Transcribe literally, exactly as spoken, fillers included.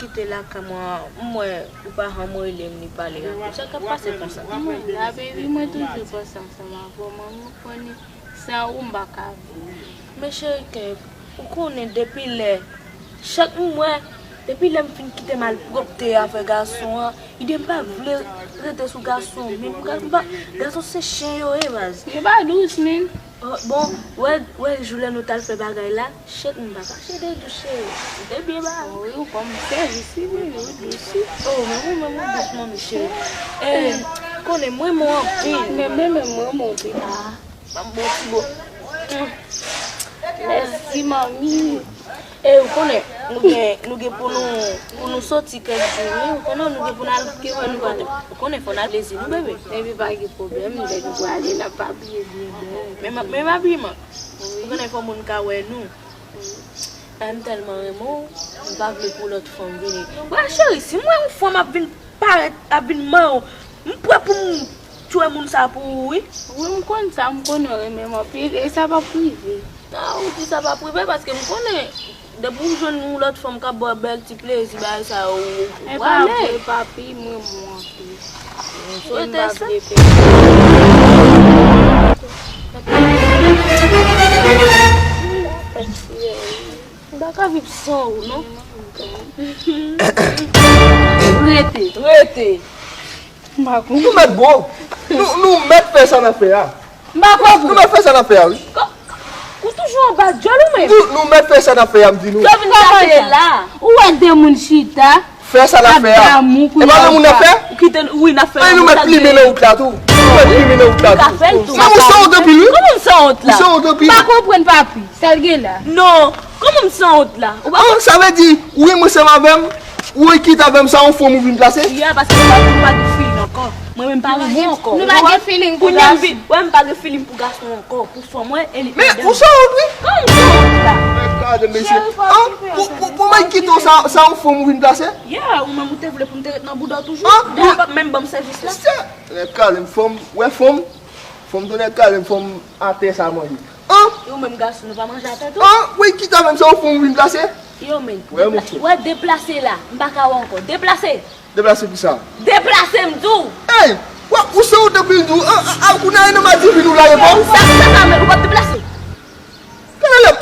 Kite lakay mwen, m wè ou pa janm rele m ni pale ak ou. Sa k ap pase konsa? Mwen la, baby, mwen toujou panse ansanm avè w, manmi, ou konnen, san ou m pa ka viv. Men cheri, ke ou konnen depi lè, chak m wè, depi lè m fin kite malpwòpte avè gason an, ide m pa vle rete sou gason, men m pa, gason se chen yo ye, baz. Yo pa dous, men. Oh, bon, wè, wè, jou lè nou t al fè bagay la, shit, m pa kache de dous, cheri. M te byen ba. Wi, ou kòm sèvis, wi, ou dous, wi. Oh, men ou menm ou dous, manmi cheri. Eh, konnen mwen, mwen anpil. Men, men, men, mwen, mwen anpil. Ah, ban m bon ti bo. Mm. Mèsi, manmi. E ou konnen, nou gen, nou gen pou nou, pou nou soti kèk jou, wi. Ou konnen, nou gen pou n al kite wè nou kote. Ou konnen, fò n al plezi nou, bebe. Epi pa gen pwoblèm, lè nou prale, n ap abiye byen bèl. Men m ap, men m abiman. Ou konnen, fò moun ka wè nou. Wi. E m tèlman renmen w, m pa vle pou lòt fanm vini. Wè, cheri, si m wè yon fanm ap vin parèt, ap vin manyen w, m prè pou m tchwe moun sa pou ou, wi. Wi, m konn sa, m konnen w renmen m anpil, e sa p ap rive. A, ou di sa p ap rive, paske m konnen, depi w jwenn yon lòt fanm k ap ba w bèl ti plezi, bagay sa yo, ou, ou prale. E pa vre, papi, m renmen w anpil. So, m pa vle pèdi. M pa ka viv san ou, non. Rete. Rete. M pa konprann. Nou mèt bon. Nou, nou mèt fè sa n ap fè a. M pa konprann. Nou mèt fè sa n ap fè a, wi. Ko-, ou toujou anba dyòl ou menm? Nou, nou mèt fè sa n ap fè a, m di nou. Sa w vin chache la? Ou wè de moun chita. Fè sa n ap fè a. E pa de moun n ap fè? Ou kite, wi, n ap fè. Ay, nou mèt plimen nan wout la tou. Nou mèt plimen nan wout la tou. Men ou sanwont anpil, wi. Kòman m sanwont la? Ou sanwont anpil. M pa konprann, papi. Sa l gen la? Non. Kòman m sanwont la? Ou pa... Oh, sa vle di, wi, m ansanm avè m. Ou kite avè m, sa yon fanm ou vin plase? Ya, paske nou pa, nou pa gen feeling ankò. Mwen menm pa renmen ankò. Nou pa gen feeling pou gason. Wè, m pa gen feeling pou gason ankò. Pou fanm, wè, e li... Men, ou sanwont, wi. Kòman m sanwont la? Men, gade, mesye. Cheri, fò w kite yon sèvis. Pou, pou, pou mwen kite w, sa, sa yon fanm ou vin plase? Ya, ou menm ou te vle pou m te ret nan bouda w toujou. Deja w p ap menm ban m sèvis la. Mesye, nèg kale m fanm, wè fanm, fanm tou nèg kale m fanm atè sa manje. An! Yo menm gason, nou pa manje atè tou? An! Wè, kite avè m, sa yon fanm ou vin plase? Yo menm. Wè, monchè. Wè, deplase la. M pa ka wè ankò. Deplase. Deplase pou sa. Deplase, m di w. Ey! Wè, ou sanwont anpil tou. An, an, an, ou nan, nan madivin ou la, yo pa w? Sa, sa, sa, men ou p ap deplase. Kè lè,